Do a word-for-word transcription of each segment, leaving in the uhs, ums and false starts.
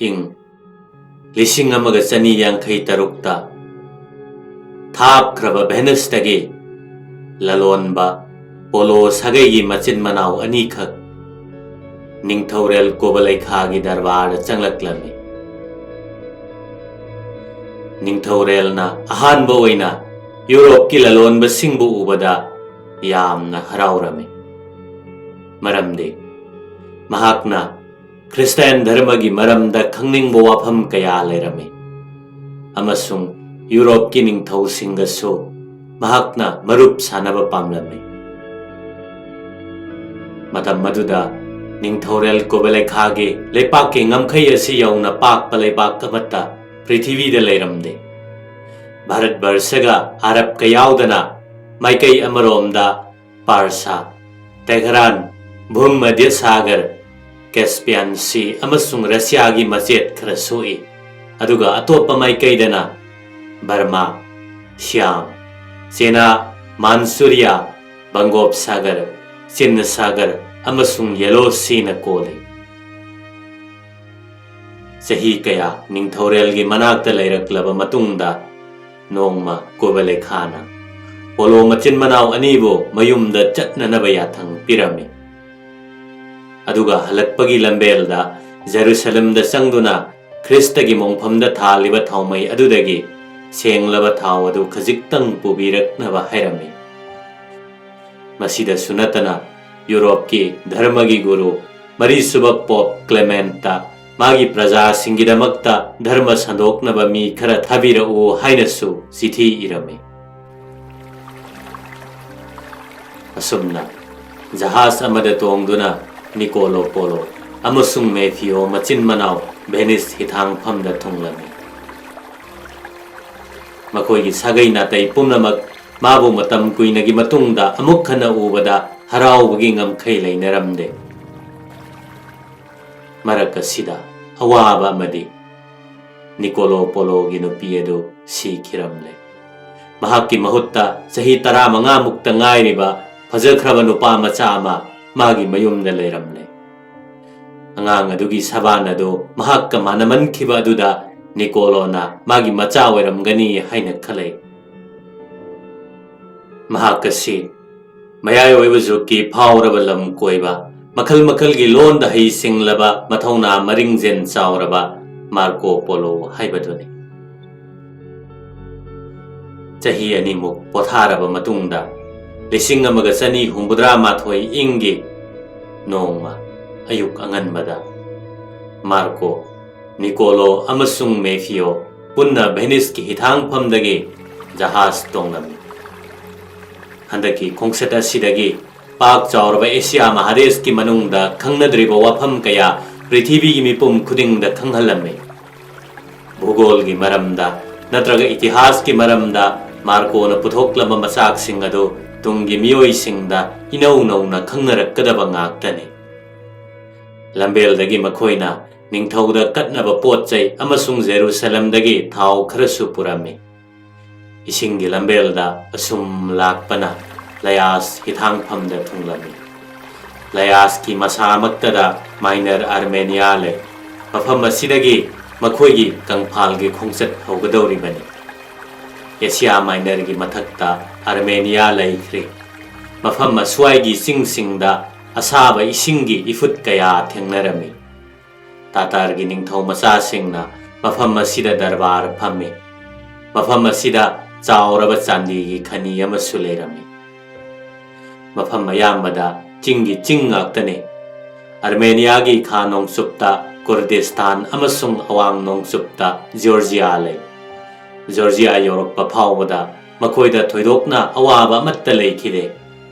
ꯏꯪ ꯂꯤꯁꯤꯡ ꯑꯃꯒ ꯆꯅꯤ ꯌꯥꯡꯈꯩ ꯇꯔꯨꯛꯇ ꯊꯥꯞꯈ꯭ꯔꯕ ꯚꯦꯅꯤꯁꯇꯒꯤ ꯂꯂꯣꯟꯕ ꯄꯣꯂꯣ ꯁꯥꯒꯩꯒꯤ ꯃꯆꯤꯟ ꯃꯅꯥꯎ ꯑꯅꯤꯈꯛ ꯅꯤꯡꯊꯧꯔꯦꯜ ꯀꯣꯕꯂꯩꯈꯥꯒꯤ ꯗꯔꯕꯥꯔꯗ ꯆꯪꯂꯛꯂꯝꯃꯤ꯫ ꯅꯤꯡꯊꯧꯔꯦꯜꯅ ꯑꯍꯥꯟꯕ ꯑꯣꯏꯅ ꯌꯨꯔꯣꯞꯀꯤ ꯂꯂꯣꯟꯕꯁꯤꯡꯕꯨ ꯎꯕꯗ ꯌꯥꯝꯅ ꯍꯔꯥꯎꯔꯝꯃꯤ꯫ ꯃꯔꯝꯗꯤ ꯃꯍꯥꯛꯅ ꯈ꯭ꯔꯤꯁꯇꯥꯟ ꯙꯔꯃꯒꯤ ꯃꯔꯝꯗ ꯈꯪꯅꯤꯡꯕ ꯋꯥꯐꯝ ꯀꯌꯥ ꯂꯩꯔꯝꯃꯤ, ꯑꯃꯁꯨꯡ ꯌꯨꯔꯣꯞꯀꯤ ꯅꯤꯡꯊꯧꯁꯤꯡꯒꯁꯨ ꯃꯍꯥꯛꯅ ꯃꯔꯨꯞ ꯁꯥꯅꯕ ꯄꯥꯝꯂꯝꯃꯤ꯫ ꯃꯇꯝ ꯑꯗꯨꯗ ꯅꯤꯡꯊꯧꯔꯦꯜ ꯀꯣꯕꯂꯦꯈꯥꯒꯤ ꯂꯩꯄꯥꯛꯀꯤ ꯉꯝꯈꯩ ꯑꯁꯤ ꯌꯧꯅ ꯄꯥꯛꯄ ꯂꯩꯕꯥꯛ ꯑꯃꯠꯇ ꯄ꯭ꯔꯤꯊꯤꯕꯤꯗ ꯂꯩꯔꯝꯗꯦ꯫ ꯚꯥꯔꯠ ꯚꯔꯁꯒ ꯑꯔꯕꯀ ꯌꯥꯎꯗꯅ ꯃꯥꯏꯀꯩ ꯑꯃꯔꯣꯝꯗ ꯄꯥꯔꯁꯥ, ꯇꯦꯍꯔꯥꯟ, ꯚꯨꯝꯃꯙ꯭ꯌ ꯁꯥꯒꯔ, ꯀꯦꯁꯄꯤꯌꯥꯟ ꯁꯤ ꯑꯃꯁꯨꯡ ꯔꯁꯤꯌꯥꯒꯤ ꯃꯆꯦꯠ ꯈꯔ ꯁꯣꯛꯏ, ꯑꯗꯨꯒ ꯑꯇꯣꯞꯄ ꯃꯥꯏꯀꯩꯗꯅ ꯕꯔꯃꯥ, ꯁꯤꯌꯥꯝ, ꯆꯦꯅꯥ, ꯃꯥꯟꯆꯨꯔꯤꯌꯥ, ꯕꯪꯒꯣꯞ ꯁꯥꯒꯔ, ꯆꯤꯟ ꯁꯥꯒꯔ ꯑꯃꯁꯨꯡ ꯌꯦꯂꯣ ꯁꯤꯅ ꯀꯣꯜꯂꯤ꯫ ꯆꯍꯤ ꯀꯌꯥ ꯅꯤꯡꯊꯧꯔꯦꯜꯒꯤ ꯃꯅꯥꯛꯇ ꯂꯩꯔꯛꯂꯕ ꯃꯇꯨꯡꯗ, ꯅꯣꯡꯃ ꯀꯣꯕꯂꯦꯈꯥꯅ ꯄꯣꯂꯣ ꯃꯆꯤꯟ ꯃꯅꯥꯎ ꯑꯅꯤꯕꯨ ꯃꯌꯨꯝꯗ ꯆꯠꯅꯅꯕ ꯌꯥꯊꯪ ꯄꯤꯔꯝꯃꯤ꯫ ꯑꯗꯨꯒ ꯍꯜꯂꯛꯄꯒꯤ ꯂꯝꯕꯦꯜꯗ ꯖꯦꯔꯨꯁꯂꯦꯝꯗ ꯆꯪꯗꯨꯅ ꯈ꯭ꯔꯤꯁꯇꯒꯤ ꯃꯣꯡꯐꯝꯗ ꯊꯥꯜꯂꯤꯕ ꯊꯥꯎꯃꯩ ꯑꯗꯨꯗꯒꯤ ꯁꯦꯡꯂꯕ ꯊꯥꯎ ꯑꯗꯨ ꯈꯖꯤꯛꯇꯪ ꯄꯨꯕꯤꯔꯛꯅꯕ ꯍꯥꯏꯔꯝꯃꯤ꯫ ꯃꯁꯤꯗꯁꯨ ꯅꯠꯇꯅ, ꯌꯨꯔꯣꯞꯀꯤ ꯙꯔꯃꯒꯤ ꯒꯨꯔꯨ ꯃꯔꯤꯁꯨꯕ ꯄꯣꯞ ꯀ꯭ꯂꯦꯃꯦꯟꯠꯇ ꯃꯥꯒꯤ ꯄ꯭ꯔꯖꯥꯁꯤꯡꯒꯤꯗꯃꯛꯇ ꯙꯔꯃ ꯁꯟꯗꯣꯛꯅꯕ ꯃꯤ ꯈꯔ ꯊꯥꯕꯤꯔꯛꯎ ꯍꯥꯏꯅꯁꯨ ꯆꯤꯊꯤ ꯏꯔꯝꯃꯤ꯫ ꯑꯁꯨꯝꯅ ꯖꯍꯥꯖ ꯑꯃꯗ ꯇꯣꯡꯗꯨꯅ ꯅꯤꯀꯣꯂꯣ ꯄꯣꯂꯣ ꯑꯃꯁꯨꯡ ꯃꯦꯊꯤꯑꯣ ꯃꯆꯤꯟ ꯃꯅꯥꯎ ꯚꯦꯅꯤꯁ ꯍꯤꯊꯥꯡꯐꯝꯗ ꯊꯨꯡꯂꯝꯃꯤ꯫ ꯃꯈꯣꯏꯒꯤ ꯁꯥꯒꯩ ꯅꯥꯇꯩ ꯄꯨꯝꯅꯃꯛ ꯃꯥꯕꯨ ꯃꯇꯝ ꯀꯨꯏꯅꯒꯤ ꯃꯇꯨꯡꯗ ꯑꯃꯨꯛ ꯍꯟꯅ ꯎꯕꯗ ꯍꯔꯥꯎꯕꯒꯤ ꯉꯝꯈꯩ ꯂꯩꯅꯔꯝꯗꯦ꯫ ꯃꯔꯛ ꯑꯁꯤꯗ ꯑꯋꯥꯕ ꯑꯃꯗꯤ ꯅꯤꯀꯣꯂꯣ ꯄꯣꯂꯣꯒꯤ ꯅꯨꯄꯤ ꯑꯗꯨ ꯁꯤꯈꯤꯔꯝꯂꯦ꯫ ꯃꯍꯥꯛꯀꯤ ꯃꯍꯨꯠꯇ ꯆꯍꯤ ꯇꯔꯥꯃꯉꯥ ꯃꯨꯛꯇ ꯉꯥꯏꯔꯤꯕ ꯐꯖꯈ꯭ꯔꯕ ꯅꯨꯄꯥ ꯃꯆꯥ ꯑꯃ ꯃꯥꯒꯤ ꯃꯌꯨꯝꯗ ꯂꯩꯔꯝꯂꯦ꯫ ꯑꯉꯥꯡ ꯑꯗꯨꯒꯤ ꯁꯕꯥꯟ ꯑꯗꯨ ꯃꯍꯥꯛꯀ ꯃꯥꯟꯅꯃꯟꯈꯤꯕ ꯑꯗꯨꯗ ꯅꯤꯀꯣꯂꯣꯅ ꯃꯥꯒꯤ ꯃꯆꯥ ꯑꯣꯏꯔꯝꯒꯅꯤ ꯍꯥꯏꯅ ꯈꯜꯂꯤ꯫ ꯃꯍꯥꯛ ꯑꯁꯤ ꯃꯌꯥꯏ ꯑꯣꯏꯕ ꯖꯨꯒꯀꯤ ꯐꯥꯎꯔꯕ ꯂꯝ ꯀꯣꯏꯕ, ꯃꯈꯜ ꯃꯈꯜꯒꯤ ꯂꯣꯟꯗ ꯍꯩꯁꯤꯡꯂꯕ, ꯃꯊꯧꯅꯥ ꯃꯔꯤꯡꯖꯦꯜ ꯆꯥꯎꯔꯕ ꯃꯥꯔꯀꯣ ꯄꯣꯂꯣ ꯍꯥꯏꯕꯗꯨꯅꯤ꯫ ꯆꯍꯤ ꯑꯅꯤꯃꯨꯛ ꯄꯣꯊꯥꯔꯕ ꯃꯇꯨꯡꯗ, ꯂꯤꯁꯤꯡ ꯑꯃꯒ ꯆꯅꯤ ꯍꯨꯝꯐꯨꯇꯔꯥ ꯃꯥꯊꯣꯏ ꯏꯪꯒꯤ ꯅꯣꯡꯃ ꯑꯌꯨꯛ ꯑꯉꯟꯕꯗ, ꯃꯥꯔꯀꯣ, ꯅꯤꯀꯣꯂꯣ ꯑꯃꯁꯨꯡ ꯃꯦꯐꯤꯌꯣ ꯄꯨꯟꯅ ꯚꯦꯅꯤꯁꯀꯤ ꯍꯤꯊꯥꯡꯐꯝꯗꯒꯤ ꯖꯍꯥꯖ ꯇꯣꯡꯂꯝꯃꯤ꯫ ꯍꯟꯗꯛꯀꯤ ꯈꯣꯡꯆꯠ ꯑꯁꯤꯗꯒꯤ ꯄꯥꯛ ꯆꯥꯎꯔꯕ ꯑꯦꯁꯤꯌꯥ ꯃꯍꯥꯗꯦꯁꯀꯤ ꯃꯅꯨꯡꯗ ꯈꯪꯅꯗ꯭ꯔꯤꯕ ꯋꯥꯐꯝ ꯀꯌꯥ ꯄ꯭ꯔꯤꯊꯤꯕꯤꯒꯤ ꯃꯤꯄꯨꯝ ꯈꯨꯗꯤꯡꯗ ꯈꯪꯍꯜꯂꯝꯃꯤ꯫ ꯚꯨꯒꯣꯜꯒꯤ ꯃꯔꯝꯗ ꯅꯠꯇ꯭ꯔꯒ ꯏꯇꯤꯍꯥꯁꯀꯤ ꯃꯔꯝꯗ ꯃꯥꯔꯀꯣꯅ ꯄꯨꯊꯣꯛꯂꯝꯕ ꯃꯆꯥꯛꯁꯤꯡ ꯑꯗꯨ ꯇꯨꯡꯒꯤ ꯃꯤꯑꯣꯏꯁꯤꯡꯗ ꯏꯅꯧ ꯅꯧꯅ ꯈꯪꯅꯔꯛꯀꯗꯕ ꯉꯥꯛꯇꯅꯤ꯫ ꯂꯝꯕꯦꯜꯗꯒꯤ ꯃꯈꯣꯏꯅ ꯅꯤꯡꯊꯧꯗ ꯀꯠꯅꯕ ꯄꯣꯠ ꯆꯩ ꯑꯃꯁꯨꯡ ꯖꯦꯔꯨꯁꯂꯝꯗꯒꯤ ꯊꯥꯎ ꯈꯔꯁꯨ ꯄꯨꯔꯝꯃꯤ꯫ ꯏꯁꯤꯡꯒꯤ ꯂꯝꯕꯦꯜꯗ ꯑꯁꯨꯝ ꯂꯥꯛꯄꯅ ꯂꯌꯥꯁ ꯍꯤꯊꯥꯡꯐꯝꯗ ꯊꯨꯡꯂꯝꯃꯤ꯫ ꯂꯌꯥꯁꯀꯤ ꯃꯁꯥꯃꯛꯇꯗ ꯃꯥꯏꯅꯔ ꯑꯥꯔꯃꯦꯅꯤꯌꯥ ꯂꯩ꯫ ꯃꯐꯝ ꯑꯁꯤꯗꯒꯤ ꯃꯈꯣꯏꯒꯤ ꯀꯪꯐꯥꯜꯒꯤ ꯈꯣꯡꯆꯠ ꯍꯧꯒꯗꯧꯔꯤꯕꯅꯤ꯫ ꯑꯦꯁꯤꯌꯥ ꯃꯥꯏꯅꯔꯒꯤ ꯃꯊꯛꯇ ꯑꯥꯔꯃꯦꯅꯤꯌꯥ ꯂꯩꯈ꯭ꯔꯦ꯫ ꯃꯐꯝ ꯑꯁ꯭ꯋꯥꯏꯒꯤ ꯆꯤꯡꯁꯤꯡꯗ ꯑꯁꯥꯕ ꯏꯁꯤꯡꯒꯤ ꯏꯐꯨꯠ ꯀꯌꯥ ꯊꯦꯡꯅꯔꯝꯃꯤ꯫ ꯇꯥꯇꯥꯔꯒꯤ ꯅꯤꯡꯊꯧ ꯃꯆꯥꯁꯤꯡꯅ ꯃꯐꯝ ꯑꯁꯤꯗ ꯗꯔꯕꯥꯔ ꯐꯝꯃꯤ꯫ ꯃꯐꯝ ꯑꯁꯤꯗ ꯆꯥꯎꯔꯕ ꯆꯥꯟꯗꯤꯒꯤ ꯈꯅꯤ ꯑꯃꯁꯨ ꯂꯩꯔꯝꯃꯤ꯫ ꯃꯐꯝ ꯑꯌꯥꯝꯕꯗ ꯆꯤꯡꯒꯤ ꯆꯤꯡ ꯉꯥꯛꯇꯅꯤ꯫ ꯑꯥꯔꯃꯦꯅꯤꯌꯥꯒꯤ ꯈꯥ ꯅꯣꯡꯆꯨꯞꯇ ꯀꯨꯔꯗꯤꯁꯇꯥꯟ ꯑꯃꯁꯨꯡ ꯑꯋꯥꯡ ꯅꯣꯡꯆꯨꯞꯇ ꯖꯣꯔꯖꯤꯌꯥ ꯂꯩ꯫ ꯖꯣꯔꯖꯤꯌꯥ ꯌꯧꯔꯛꯄ ꯐꯥꯎꯕꯗ ꯃꯈꯣꯏꯗ ꯊꯣꯏꯗꯣꯛꯅ ꯑꯋꯥꯕ ꯑꯃꯠꯇ ꯂꯩꯈꯤꯗꯦ꯫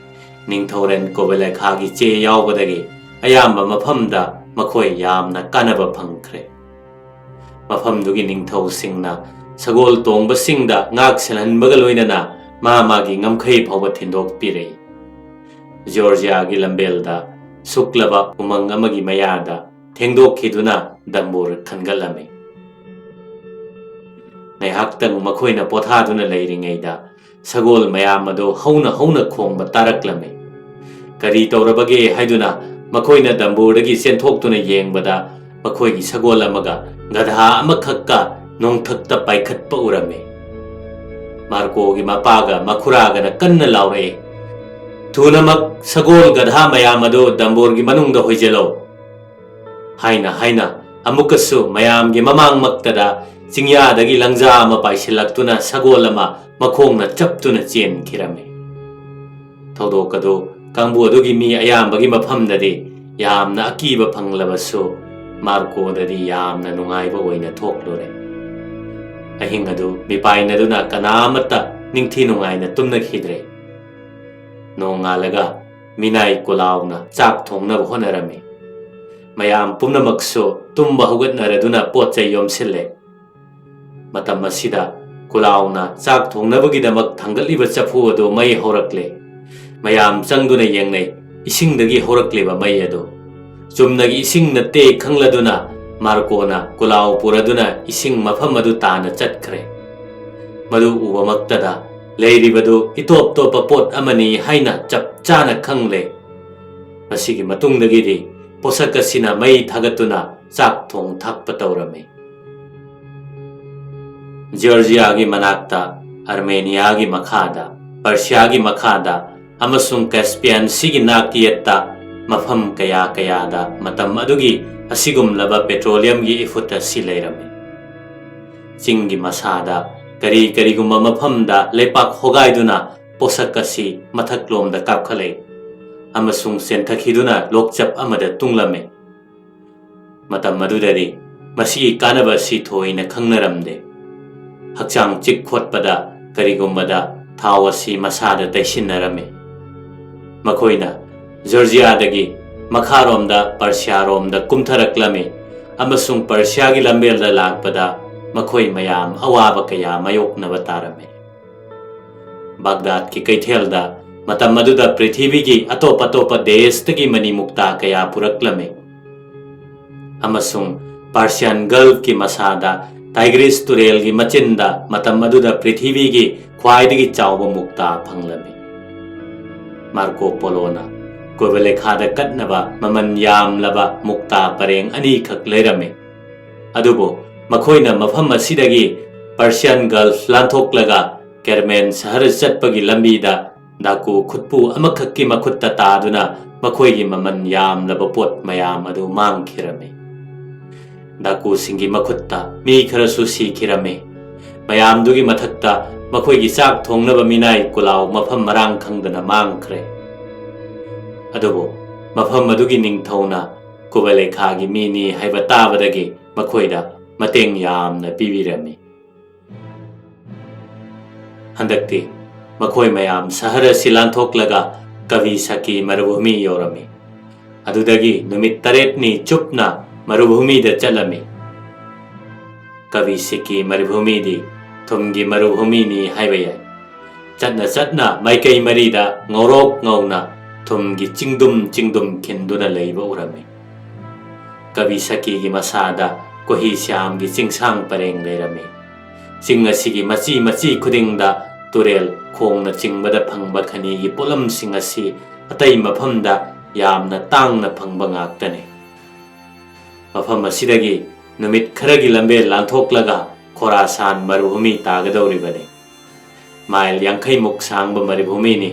ꯅꯤꯡꯊꯧꯔꯦꯜ ꯀꯣꯕꯦꯂꯦꯈꯥꯒꯤ ꯆꯦ ꯌꯥꯎꯕꯗꯒꯤ ꯑꯌꯥꯝꯕ ꯃꯐꯝꯗ ꯃꯈꯣꯏ ꯌꯥꯝꯅ ꯀꯥꯟꯅꯕ ꯐꯪꯈ꯭ꯔꯦ꯫ ꯃꯐꯝꯗꯨꯒꯤ ꯅꯤꯡꯊꯧꯁꯤꯡꯅ ꯁꯒꯣꯜ ꯇꯣꯡꯕꯁꯤꯡꯗ ꯉꯥꯛ ꯁꯦꯜꯍꯟꯕꯒ ꯂꯣꯏꯅꯅ ꯃꯥ ꯃꯥꯒꯤ ꯉꯝꯈꯩ ꯐꯥꯎꯕ ꯊꯤꯟꯗꯣꯛꯄꯤꯔꯛꯏ꯫ ꯖꯣꯔꯖꯤꯌꯥꯒꯤ ꯂꯝꯕꯦꯜꯗ ꯁꯨꯛꯂꯕ ꯎꯃꯪ ꯑꯃꯒꯤ ꯃꯌꯥꯗ ꯊꯦꯡꯗꯣꯛꯈꯤꯗꯨꯅ ꯗꯝꯕꯨꯔ ꯈꯟꯒꯠꯂꯝꯃꯤ꯫ ꯉꯥꯏꯍꯥꯛꯇꯪ ꯃꯈꯣꯏꯅ ꯄꯣꯊꯥꯗꯨꯅ ꯂꯩꯔꯤꯉꯩꯗ ꯁꯒꯣꯜ ꯃꯌꯥꯝ ꯑꯗꯨ ꯍꯧꯅ ꯍꯧꯅ ꯈꯣꯡꯕ ꯇꯥꯔꯛꯂꯝꯃꯤ꯫ ꯀꯔꯤ ꯇꯧꯔꯕꯒꯦ ꯍꯥꯏꯗꯨꯅ ꯃꯈꯣꯏꯅ ꯗꯝꯕꯨꯔꯗꯒꯤ ꯆꯦꯟꯊꯣꯛꯇꯨꯅ ꯌꯦꯡꯕꯗ, ꯃꯈꯣꯏꯒꯤ ꯁꯒꯣꯜ ꯑꯃꯒ ꯒꯙꯥ ꯑꯃꯈꯛꯀ ꯅꯣꯡꯊꯛꯇ ꯄꯥꯏꯈꯠꯄ ꯎꯔꯝꯃꯤ꯫ ꯃꯥꯔꯀꯣꯒꯤ ꯃꯄꯥꯒ ꯃꯈꯨꯔꯥꯒꯅ ꯀꯟꯅ ꯂꯥꯎꯔꯛꯏ, "ꯊꯨꯅꯃꯛ ꯁꯒꯣꯜ ꯒꯙꯥ ꯃꯌꯥꯝ ꯑꯗꯨ ꯗꯝꯕꯨꯔꯒꯤ ꯃꯅꯨꯡꯗ ꯍꯣꯏꯖꯤꯜꯂꯣ!" ꯍꯥꯏꯅ ꯍꯥꯏꯅ ꯑꯃꯨꯛꯀꯁꯨ ꯃꯌꯥꯝꯒꯤ ꯃꯃꯥꯡꯃꯛꯇꯗ ꯆꯤꯡꯌꯥꯗꯒꯤ ꯂꯪꯖꯥ ꯑꯃ ꯄꯥꯏꯁꯤꯜꯂꯛꯇꯨꯅ ꯁꯒꯣꯜ ꯑꯃ ꯃꯈꯣꯡꯅ ꯆꯞꯇꯨꯅ ꯆꯦꯟꯈꯤꯔꯝꯃꯤ꯫ ꯊꯧꯗꯣꯛ ꯑꯗꯨ ꯀꯥꯡꯕꯨ ꯑꯗꯨꯒꯤ ꯃꯤ ꯑꯌꯥꯝꯕꯒꯤ ꯃꯐꯝꯗꯗꯤ ꯌꯥꯝꯅ ꯑꯀꯤꯕ ꯐꯪꯂꯕꯁꯨ, ꯃꯥꯔꯀꯣꯗꯗꯤ ꯌꯥꯝꯅ ꯅꯨꯡꯉꯥꯏꯕ ꯑꯣꯏꯅ ꯊꯣꯛꯂꯨꯔꯦ꯫ ꯑꯍꯤꯡ ꯑꯗꯨ ꯃꯤꯄꯥꯏꯅꯗꯨꯅ ꯀꯅꯥ ꯑꯃꯠꯇ ꯅꯤꯡꯊꯤ ꯅꯨꯡꯉꯥꯏꯅ ꯇꯨꯝꯅꯈꯤꯗ꯭ꯔꯦ꯫ ꯅꯣꯡꯉꯥꯜꯂꯒ ꯃꯤꯅꯥꯏ ꯀꯨꯂꯥꯎꯅ ꯆꯥꯛ ꯊꯣꯡꯅꯕ ꯍꯣꯠꯅꯔꯝꯃꯤ꯫ ꯃꯌꯥꯝ ꯄꯨꯝꯅꯃꯛꯁꯨ ꯇꯨꯝꯕ ꯍꯧꯒꯠꯅꯔꯗꯨꯅ ꯄꯣꯠ ꯆꯩ ꯌꯣꯝꯁꯤꯜꯂꯦ꯫ ꯃꯇꯝ ꯑꯁꯤꯗ ꯀꯨꯂꯥꯎꯅ ꯆꯥꯛ ꯊꯣꯡꯅꯕꯒꯤꯗꯃꯛ ꯊꯥꯡꯒꯠꯂꯤꯕ ꯆꯐꯨ ꯑꯗꯨ ꯃꯩ ꯍꯧꯔꯛꯂꯦ꯫ ꯃꯌꯥꯝ ꯆꯪꯗꯨꯅ ꯌꯦꯡꯅꯩ, ꯏꯁꯤꯡꯗꯒꯤ ꯍꯧꯔꯛꯂꯤꯕ ꯃꯩ ꯑꯗꯨ꯫ ꯆꯨꯝꯅꯒꯤ ꯏꯁꯤꯡ ꯅꯠꯇꯦ ꯈꯪꯂꯗꯨꯅ ꯃꯥꯔꯀꯣꯅ ꯀꯨꯂꯥꯎ ꯄꯨꯔꯗꯨꯅ ꯏꯁꯤꯡ ꯃꯐꯝ ꯑꯗꯨ ꯇꯥꯅ ꯆꯠꯈ꯭ꯔꯦ꯫ ꯃꯗꯨ ꯎꯕꯃꯛꯇꯗ ꯂꯩꯔꯤꯕꯗꯨ ꯏꯇꯣꯞ ꯇꯣꯞꯄ ꯄꯣꯠ ꯑꯃꯅꯤ ꯍꯥꯏꯅ ꯆꯞ ꯆꯥꯅ ꯈꯪꯂꯦ꯫ ꯃꯁꯤꯒꯤ ꯃꯇꯨꯡꯗꯒꯤꯗꯤ ꯄꯣꯠꯁꯛ ꯑꯁꯤꯅ ꯃꯩ ꯊꯥꯒꯠꯇꯨꯅ ꯆꯥꯛ ꯊꯣꯡ ꯊꯥꯛꯄ ꯇꯧꯔꯝꯃꯤ꯫ ꯖꯤꯑꯣꯔꯖꯤꯌꯥꯒꯤ ꯃꯅꯥꯛꯇ, ꯑꯥꯔꯃꯦꯅꯤꯌꯥꯒꯤ ꯃꯈꯥꯗ, ꯄꯔꯁꯤꯌꯥꯒꯤ ꯃꯈꯥꯗ ꯑꯃꯁꯨꯡ ꯀꯦꯁꯄꯤꯌꯥꯟ ꯁꯤꯒꯤ ꯅꯥꯛꯌꯦꯠꯇ ꯃꯐꯝ ꯀꯌꯥ ꯀꯌꯥꯗ ꯃꯇꯝ ꯑꯗꯨꯒꯤ ꯑꯁꯤꯒꯨꯝꯂꯕ ꯄꯦꯇ꯭ꯔꯣꯂꯤꯌꯝꯒꯤ ꯏꯐꯨꯠ ꯑꯁꯤ ꯂꯩꯔꯝꯃꯤ꯫ ꯆꯤꯡꯒꯤ ꯃꯁꯥꯗ ꯀꯔꯤ ꯀꯔꯤꯒꯨꯝꯕ ꯃꯐꯝꯗ ꯂꯩꯄꯥꯛ ꯍꯣꯒꯥꯏꯗꯨꯅ ꯄꯣꯠꯁꯛ ꯑꯁꯤ ꯃꯊꯛꯂꯣꯝꯗ ꯀꯥꯞꯈꯠꯂꯛꯏ ꯑꯃꯁꯨꯡ ꯆꯦꯟꯊꯈꯤꯗꯨꯅ ꯂꯣꯛꯆꯞ ꯑꯃꯗ ꯇꯨꯡꯂꯝꯃꯤ꯫ ꯃꯇꯝ ꯑꯗꯨꯗꯗꯤ ꯃꯁꯤꯒꯤ ꯀꯥꯟꯅꯕ ꯑꯁꯤ ꯊꯣꯏꯅ ꯈꯪꯅꯔꯝꯗꯦ꯫ ꯍꯛꯆꯥꯡ ꯆꯤꯛ ꯈꯣꯠꯄꯗ ꯀꯔꯤꯒꯨꯝꯕꯗ ꯊꯥꯎ ꯑꯁꯤ ꯃꯁꯥꯗ ꯇꯩꯁꯤꯟꯅꯔꯝꯃꯤ꯫ ꯃꯈꯣꯏꯅ ꯖꯣꯔꯖꯤꯌꯥꯗꯒꯤ ꯃꯈꯥꯔꯣꯝꯗ ꯄꯔꯁꯤꯌꯥꯔꯣꯝꯗ ꯀꯨꯝꯊꯔꯛꯂꯝꯃꯤ ꯑꯃꯁꯨꯡ ꯄꯔꯁꯤꯌꯥꯒꯤ ꯂꯝꯕꯦꯜꯗ ꯂꯥꯛꯄꯗ ꯃꯈꯣꯏ ꯃꯌꯥꯝ ꯑꯋꯥꯕ ꯀꯌꯥ ꯃꯥꯌꯣꯛꯅꯕ ꯇꯥꯔꯝꯃꯤ꯫ ꯕꯥꯒꯗꯥꯗꯀꯤ ꯀꯩꯊꯦꯜꯗ ꯃꯇꯝ ꯑꯗꯨꯗ ꯄ꯭ꯔꯤꯊꯤꯕꯤꯒꯤ ꯑꯇꯣꯞ ꯑꯇꯣꯞꯄ ꯗꯦꯁꯇꯒꯤ ꯃꯅꯤ ꯃꯨꯛꯇꯥ ꯀꯌꯥ ꯄꯨꯔꯛꯂꯝꯃꯤ, ꯑꯃꯁꯨꯡ ꯄꯥꯔꯁꯤꯌꯥꯟ ꯒꯜꯐꯀꯤ ꯃꯁꯥꯗ ꯇꯥꯏꯒ꯭ꯔꯤꯁ ꯇꯨꯔꯦꯜꯒꯤ ꯃꯆꯤꯟꯗ ꯃꯇꯝ ꯑꯗꯨꯗ ꯄ꯭ꯔꯤꯊꯤꯕꯤꯒꯤ ꯈ꯭ꯋꯥꯏꯗꯒꯤ ꯆꯥꯎꯕ ꯃꯨꯛꯇꯥ ꯐꯪꯂꯝꯃꯤ꯫ ꯃꯥꯔꯀꯣ ꯄꯣꯂꯣꯅ ꯀꯨꯕꯂꯦꯈꯥꯗ ꯀꯠꯅꯕ ꯃꯃꯜ ꯌꯥꯝꯂꯕ ꯃꯨꯛꯇꯥ ꯄꯔꯦꯡ ꯑꯅꯤꯈꯛ ꯂꯩꯔꯝꯃꯤ꯫ ꯑꯗꯨꯕꯨ ꯃꯈꯣꯏꯅ ꯃꯐꯝ ꯑꯁꯤꯗꯒꯤ Persian Gulf ꯂꯥꯟꯊꯣꯛꯂꯒ ꯀꯦꯔꯃꯦꯟ ꯁꯍꯔ ꯆꯠꯄꯒꯤ ꯂꯝꯕꯤꯗ ꯗꯥꯀꯨ ꯈꯨꯠꯄꯨ ꯑꯃꯈꯛꯀꯤ ꯃꯈꯨꯠꯇ ꯇꯥꯗꯨꯅ ꯃꯈꯣꯏꯒꯤ ꯃꯃꯜ ꯌꯥꯝꯂꯕ ꯄꯣꯠ ꯃꯌꯥꯝ ꯑꯗꯨ ꯃꯥꯡꯈꯤꯔꯝꯃꯤ꯫ ꯗꯥꯀꯨꯁꯤꯡꯒꯤ ꯃꯈꯨꯠꯇ ꯃꯤ ꯈꯔꯁꯨ ꯁꯤꯈꯤꯔꯝꯃꯤ꯫ ꯃꯌꯥꯝꯗꯨꯒꯤ ꯃꯊꯛꯇ ꯃꯈꯣꯏꯒꯤ ꯆꯥꯛ ꯊꯣꯡꯅꯕ ꯃꯤꯅꯥꯏ ꯀꯨꯂꯥꯎ ꯃꯐꯝ ꯃꯔꯥꯡ ꯈꯪꯗꯅ ꯃꯥꯡꯈ꯭ꯔꯦ꯫ ꯑꯗꯨꯕꯨ ꯃꯐꯝ ꯑꯗꯨꯒꯤ ꯅꯤꯡꯊꯧꯅ ꯀꯨꯕꯂꯦꯈꯥꯒꯤ ꯃꯤꯅꯤ ꯍꯥꯏꯕ ꯇꯥꯕꯗꯒꯤ ꯃꯈꯣꯏꯗ ꯃꯇꯦꯡ ꯌꯥꯝꯅ ꯄꯤꯕꯤꯔꯝꯃꯤ꯫ ꯍꯟꯗꯛꯇꯤ ꯃꯈꯣꯏ ꯃꯌꯥꯝ ꯁꯍꯔ ꯑꯁꯤ ꯂꯥꯟꯊꯣꯛꯂꯒ ꯀꯕꯤ ꯁꯀꯤ ꯃꯔꯨꯚꯨꯃꯤ ꯌꯧꯔꯝꯃꯤ꯫ ꯑꯗꯨꯗꯒꯤ ꯅꯨꯃꯤꯠ ꯇꯔꯦꯠꯅꯤ ꯆꯨꯞꯅ ꯃꯔꯨꯚꯨꯃꯤꯗ ꯆꯠꯂꯝꯃꯤ꯫ ꯀꯕꯤ ꯁꯀꯤ ꯃꯔꯨꯚꯨꯃꯤꯗꯤ ꯊꯨꯝꯒꯤ ꯃꯔꯨꯚꯨꯃꯤꯅꯤ ꯍꯥꯏꯕ ꯌꯥꯏ꯫ ꯆꯠꯅ ꯆꯠꯅ ꯃꯥꯏꯀꯩ ꯃꯔꯤꯗ ꯉꯧꯔꯣꯛ ꯉꯧꯅ ꯊꯨꯝꯒꯤ ꯆꯤꯡꯗꯨꯝ ꯆꯤꯡꯗꯨꯝ ꯈꯤꯟꯗꯨꯅ ꯂꯩꯕ ꯎꯔꯝꯃꯤ꯫ ꯀꯕꯤ ꯁꯀꯤꯒꯤ ꯃꯁꯥꯗ ꯀꯣꯍꯤ ꯁ꯭ꯌꯥꯝꯒꯤ ꯆꯤꯡꯁꯥꯡ ꯄꯔꯦꯡ ꯂꯩꯔꯝꯃꯤ꯫ ꯆꯤꯡ ꯑꯁꯤꯒꯤ ꯃꯆꯤ ꯃꯆꯤ ꯈꯨꯗꯤꯡꯗ ꯇꯨꯔꯦꯜ, ꯈꯣꯡꯅ ꯆꯤꯡꯕꯗ ꯐꯪꯕ ꯈꯅꯤꯒꯤ ꯄꯣꯠꯂꯝꯁꯤꯡ ꯑꯁꯤ ꯑꯇꯩ ꯃꯐꯝꯗ ꯌꯥꯝꯅ ꯇꯥꯡꯅ ꯐꯪꯕ ꯉꯥꯛꯇꯅꯤ꯫ ꯃꯐꯝ ꯑꯁꯤꯗꯒꯤ ꯅꯨꯃꯤꯠ ꯈꯔꯒꯤ ꯂꯝꯕꯦꯜ ꯂꯥꯟꯊꯣꯛꯂꯒ ꯈꯣꯔꯥꯁꯥꯟ ꯃꯔꯨꯚꯨꯃꯤ ꯇꯥꯒꯗꯧꯔꯤꯕꯅꯤ꯫ ꯃꯥꯏꯜ ꯌꯥꯡꯈꯩꯃꯨꯛ ꯁꯥꯡꯕ ꯃꯔꯨꯚꯨꯃꯤꯅꯤ꯫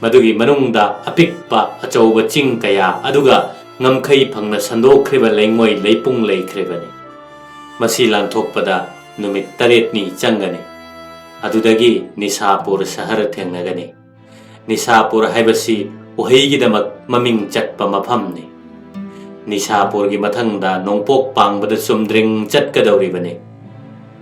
ꯃꯗꯨꯒꯤ ꯃꯅꯨꯡꯗ ꯑꯄꯤꯛꯄ ꯑꯆꯧꯕ ꯆꯤꯡ ꯀꯌꯥ, ꯑꯗꯨꯒ ꯉꯝꯈꯩ ꯐꯪꯅ ꯁꯟꯗꯣꯛꯈ꯭ꯔꯤꯕ ꯂꯩꯉꯣꯏ ꯂꯩꯄꯨꯡ ꯂꯩꯈ꯭ꯔꯤꯕꯅꯤ꯫ ꯃꯁꯤ ꯂꯥꯟꯊꯣꯛꯄꯗ ꯅꯨꯃꯤꯠ ꯇꯔꯦꯠꯅꯤ ꯆꯪꯒꯅꯤ꯫ ꯑꯗꯨꯗꯒꯤ ꯅꯤꯁꯥꯄꯨꯔ ꯁꯍꯔ ꯊꯦꯡꯅꯒꯅꯤ꯫ ꯅꯤꯁꯥꯄꯨꯔ ꯍꯥꯏꯕꯁꯤ ꯎꯍꯩꯒꯤꯗꯃꯛ ꯃꯃꯤꯡ ꯆꯠꯄ ꯃꯐꯝꯅꯤ꯫ ꯅꯤꯁꯥꯄꯨꯔꯒꯤ ꯃꯊꯪꯗ ꯅꯣꯡꯄꯣꯛ ꯄꯥꯡꯕꯗ ꯆꯨꯝꯗ꯭ꯔꯤꯡ ꯆꯠꯀꯗꯧꯔꯤꯕꯅꯤ꯫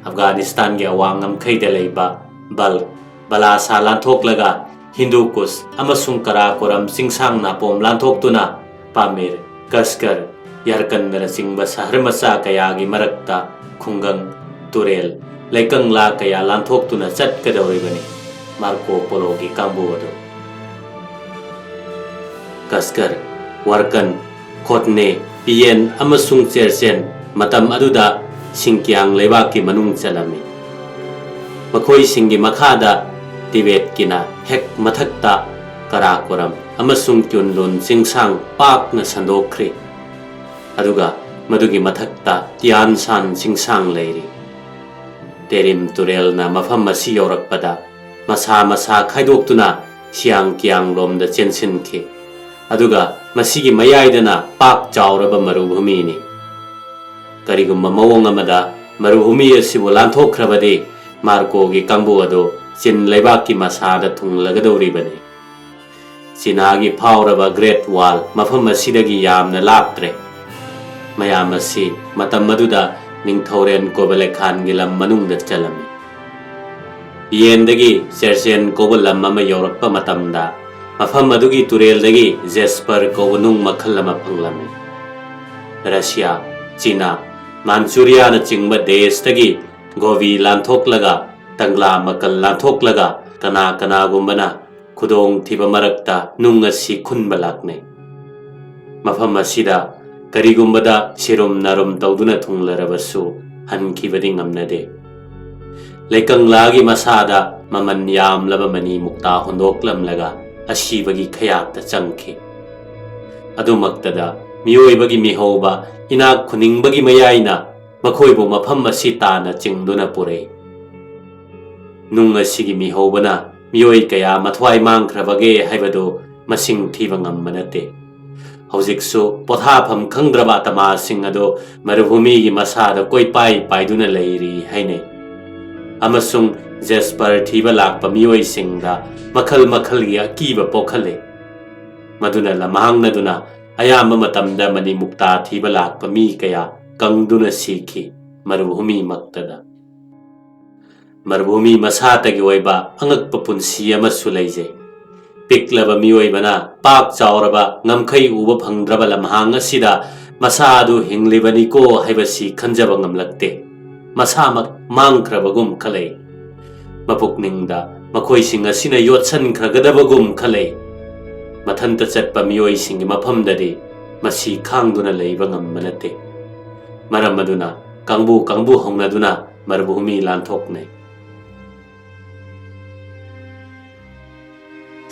ꯑꯐꯒꯥꯅꯤꯁꯇꯥꯟꯒꯤ ꯑꯋꯥꯡ ꯉꯝꯈꯩꯗ ꯂꯩꯕ ꯕꯜ, ꯕꯂꯥꯁꯥ ꯂꯥꯟꯊꯣꯛꯂꯒ ꯍꯤꯟꯗꯨ ꯀꯨꯁ ꯑꯃꯁꯨꯡ ꯀꯔꯥꯀꯣꯔꯝ ꯆꯤꯡꯁꯥꯡ ꯅꯥꯄꯣꯝ ꯂꯥꯟꯊꯣꯛꯇꯨꯅ ꯄꯥꯃꯤꯔ, ꯀꯁꯀꯔ, ꯌꯥꯔꯀꯟꯗꯅꯆꯤꯡꯕ ꯁꯍꯔ ꯃꯆꯥ ꯀꯌꯥꯒꯤ ꯃꯔꯛꯇ ꯈꯨꯡꯒꯪ, ꯇꯨꯔꯦꯜ, ꯂꯩꯀꯪꯂꯥ ꯀꯌꯥ ꯂꯥꯟꯊꯣꯛꯇꯨꯅ ꯆꯠꯀꯗꯧꯔꯤꯕꯅꯤ ꯃꯥꯔꯀꯣ ꯄꯣꯂꯣꯒꯤ ꯀꯥꯡꯕꯨ ꯑꯗꯨ꯫ ꯀꯁꯀꯔ, ꯋꯥꯔꯀꯟ, ꯈꯣꯠꯅꯦ, ꯄꯤꯌꯦꯟ ꯑꯃꯁꯨꯡ ꯆꯦꯔꯆꯦꯟ ꯃꯇꯝ ꯑꯗꯨꯗ ꯁꯤꯡꯀꯤꯌꯥꯡ ꯂꯩꯕꯥꯛꯀꯤ ꯃꯅꯨꯡ ꯆꯜꯂꯝꯃꯤ꯫ ꯃꯈꯣꯏꯁꯤꯡꯒꯤ ꯃꯈꯥꯗ ꯇꯤꯕꯦꯠꯀꯤꯅ ꯍꯦꯛ ꯃꯊꯛꯇ ꯀꯔꯥꯀꯣꯔꯝ ꯑꯃꯁꯨꯡ ꯀ꯭ꯌꯨꯟꯂꯨꯟ ꯆꯤꯡꯁꯥꯡ ꯄꯥꯛꯅ ꯁꯟꯗꯣꯛꯈ꯭ꯔꯤ꯫ ꯑꯗꯨꯒ ꯃꯗꯨꯒꯤ ꯃꯊꯛꯇ ꯇꯤꯌꯥꯟꯁꯥꯟ ꯆꯤꯡꯁꯥꯡ ꯂꯩꯔꯤ꯫ ꯇꯦꯔꯤꯝ ꯇꯨꯔꯦꯜꯅ ꯃꯐꯝ ꯑꯁꯤ ꯌꯧꯔꯛꯄꯗ ꯃꯁꯥ ꯃꯁꯥ ꯈꯥꯏꯗꯣꯛꯇꯨꯅ ꯁꯤꯌꯥꯡ ꯀꯤꯌꯥꯡꯂꯣꯝꯗ ꯆꯦꯟꯁꯤꯟꯈꯤ꯫ ꯑꯗꯨꯒ ꯃꯁꯤꯒꯤ ꯃꯌꯥꯏꯗꯅ ꯄꯥꯛ ꯆꯥꯎꯔꯕ ꯃꯔꯨꯚꯨꯃꯤꯅꯤ꯫ ꯀꯔꯤꯒꯨꯝꯕ ꯃꯑꯣꯡ ꯑꯃꯗ ꯃꯔꯨꯚꯨꯃꯤ ꯑꯁꯤꯕꯨ ꯂꯥꯟꯊꯣꯛꯈ꯭ꯔꯕꯗꯤ ꯃꯥꯔꯀꯣꯒꯤ ꯀꯥꯡꯕꯨ ꯑꯗꯨ ꯆꯤꯟ ꯂꯩꯕꯥꯛꯀꯤ ꯃꯁꯥꯗ ꯊꯨꯡꯂꯒꯗꯧꯔꯤꯕꯅꯤ꯫ ꯆꯤꯅꯥꯒꯤ ꯐꯥꯎꯔꯕ ꯒ꯭ꯔꯦꯠ ꯋꯥꯜ ꯃꯐꯝ ꯑꯁꯤꯗꯒꯤ ꯌꯥꯝꯅ ꯂꯥꯞꯇ꯭ꯔꯦ꯫ ꯃꯌꯥꯝ ꯑꯁꯤ ꯃꯇꯝ ꯑꯗꯨꯗ ꯅꯤꯡꯊꯧꯔꯦꯟ ꯀꯣꯕꯂꯦꯈꯥꯟꯒꯤ ꯂꯝ ꯃꯅꯨꯡꯗ ꯆꯜꯂꯝꯃꯤ꯫ ꯌꯦꯟꯗꯒꯤ ꯆꯦꯔꯆꯦꯟ ꯀꯧꯕ ꯂꯝ ꯑꯃ ꯌꯧꯔꯛꯄ ꯃꯇꯝꯗ ꯃꯐꯝ ꯑꯗꯨꯒꯤ ꯇꯨꯔꯦꯜꯗꯒꯤ ꯖꯦꯁꯄꯔ ꯀꯧꯕ ꯅꯨꯡ ꯃꯈꯜ ꯑꯃ ꯐꯪꯂꯝꯃꯤ꯫ ꯔꯁꯤꯌꯥ, ꯆꯤꯅꯥ, ꯃꯥꯟꯆꯨꯔꯤꯌꯥꯅꯆꯤꯡꯕ ꯗꯦꯁꯇꯒꯤ ꯒꯣꯕꯤ ꯂꯥꯟꯊꯣꯛꯂꯒ, ꯇꯪꯂꯥ ꯃꯀꯜ ꯂꯥꯟꯊꯣꯛꯂꯒ, ꯀꯅꯥ ꯀꯅꯥꯒꯨꯝꯕꯅ ꯈꯨꯗꯣꯡꯊꯤꯕ ꯃꯔꯛꯇ ꯅꯨꯡ ꯑꯁꯤ ꯈꯨꯟꯕ ꯂꯥꯛꯅꯩ꯫ ꯃꯐꯝ ꯑꯁꯤꯗ ꯀꯔꯤꯒꯨꯝꯕꯗ ꯁꯤꯔꯨꯝ ꯅꯥꯔꯨꯝ ꯇꯧꯗꯨꯅ ꯊꯨꯡꯂꯔꯕꯁꯨ ꯍꯟꯈꯤꯕꯗꯤ ꯉꯝꯅꯗꯦ꯫ ꯂꯩꯀꯪꯂꯥꯒꯤ ꯃꯁꯥꯗ ꯃꯃꯜ ꯌꯥꯝꯂꯕ ꯃꯅꯤ ꯃꯨꯛꯇꯥ ꯍꯨꯟꯗꯣꯛꯂꯝꯂꯒ ꯑꯁꯤꯕꯒꯤ ꯈꯌꯥꯛꯇ ꯆꯪꯈꯤ꯫ ꯑꯗꯨꯃꯛꯇꯗ ꯃꯤꯑꯣꯏꯕꯒꯤ ꯃꯤꯍꯧꯕ ꯏꯅꯥꯛ ꯈꯨꯅꯤꯡꯕꯒꯤ ꯃꯌꯥꯏꯅ ꯃꯈꯣꯏꯕꯨ ꯃꯐꯝ ꯑꯁꯤ ꯇꯥꯟꯅ ꯆꯤꯡꯗꯨꯅ ꯄꯨꯔꯛꯏ꯫ ꯅꯨꯡ ꯑꯁꯤꯒꯤ ꯃꯤꯍꯧꯕꯅ ꯃꯤꯑꯣꯏ ꯀꯌꯥ ꯃꯊ꯭ꯋꯥꯏ ꯃꯥꯡꯈ꯭ꯔꯕꯒꯦ ꯍꯥꯏꯕꯗꯨ ꯃꯁꯤꯡ ꯊꯤꯕ ꯉꯝꯕ ꯅꯠꯇꯦ꯫ ꯍꯧꯖꯤꯛꯁꯨ ꯄꯣꯊꯥꯐꯝ ꯈꯪꯗ꯭ꯔꯕ ꯑꯇꯃꯥꯁꯤꯡ ꯑꯗꯨ ꯃꯔꯨꯚꯨꯃꯤꯒꯤ ꯃꯁꯥꯗ ꯀꯣꯏꯄꯥꯏ ꯄꯥꯏꯗꯨꯅ ꯂꯩꯔꯤ ꯍꯥꯏꯅꯩ꯫ ꯑꯃꯁꯨꯡ ꯖꯦꯁꯄꯔ ꯊꯤꯕ ꯂꯥꯛꯄ ꯃꯤꯑꯣꯏꯁꯤꯡꯗ ꯃꯈꯜ ꯃꯈꯜꯒꯤ ꯑꯀꯤꯕ ꯄꯣꯛꯍꯜꯂꯤ꯫ ꯃꯗꯨꯅ ꯂꯝꯍꯥꯡꯅꯗꯨꯅ ꯑꯌꯥꯝꯕ ꯃꯇꯝꯗ ꯃꯅꯤ ꯃꯨꯛꯇꯥ ꯊꯤꯕ ꯂꯥꯛꯄ ꯃꯤ ꯀꯌꯥ ꯀꯪꯗꯨꯅ ꯁꯤꯈꯤ ꯃꯔꯨꯚꯨꯃꯤꯃꯛꯇꯗ꯫ ꯃꯔꯨꯚꯨꯃꯤ ꯃꯁꯥꯇꯒꯤ ꯑꯣꯏꯕ ꯑꯉꯛꯄ ꯄꯨꯟꯁꯤ ꯑꯃꯁꯨ ꯂꯩꯖꯩ꯫ ꯄꯤꯛꯂꯕ ꯃꯤꯑꯣꯏꯕꯅ ꯄꯥꯛ ꯆꯥꯎꯔꯕ ꯉꯝꯈꯩ ꯎꯕ ꯐꯪꯗ꯭ꯔꯕ ꯂꯝꯍꯥꯡ ꯑꯁꯤꯗ ꯃꯁꯥ ꯑꯗꯨ ꯍꯤꯡꯂꯤꯕꯅꯤꯀꯣ ꯍꯥꯏꯕꯁꯤ ꯈꯟꯖꯕ ꯉꯝꯂꯛꯇꯦ꯫ ꯃꯁꯥꯃꯛ ꯃꯥꯡꯈ꯭ꯔꯕꯒꯨꯝ ꯈꯜꯂꯛꯏ꯫ ꯃꯄꯨꯛꯅꯤꯡꯗ ꯃꯈꯣꯏꯁꯤꯡ ꯑꯁꯤꯅ ꯌꯣꯠꯁꯟꯈ꯭ꯔꯒꯗꯕꯒꯨꯝ ꯈꯜꯂꯛꯏ꯫ ꯃꯊꯟꯇ ꯆꯠꯄ ꯃꯤꯑꯣꯏꯁꯤꯡꯒꯤ ꯃꯐꯝꯗꯗꯤ ꯃꯁꯤ ꯈꯥꯡꯗꯨꯅ ꯂꯩꯕ ꯉꯝꯕ ꯅꯠꯇꯦ꯫ ꯃꯔꯝ ꯑꯗꯨꯅ ꯀꯥꯡꯕꯨ ꯀꯥꯡꯕꯨ ꯍꯧꯅꯗꯨꯅ ꯃꯔꯨꯚꯨꯃꯤ ꯂꯥꯟꯊꯣꯛꯅꯩ꯫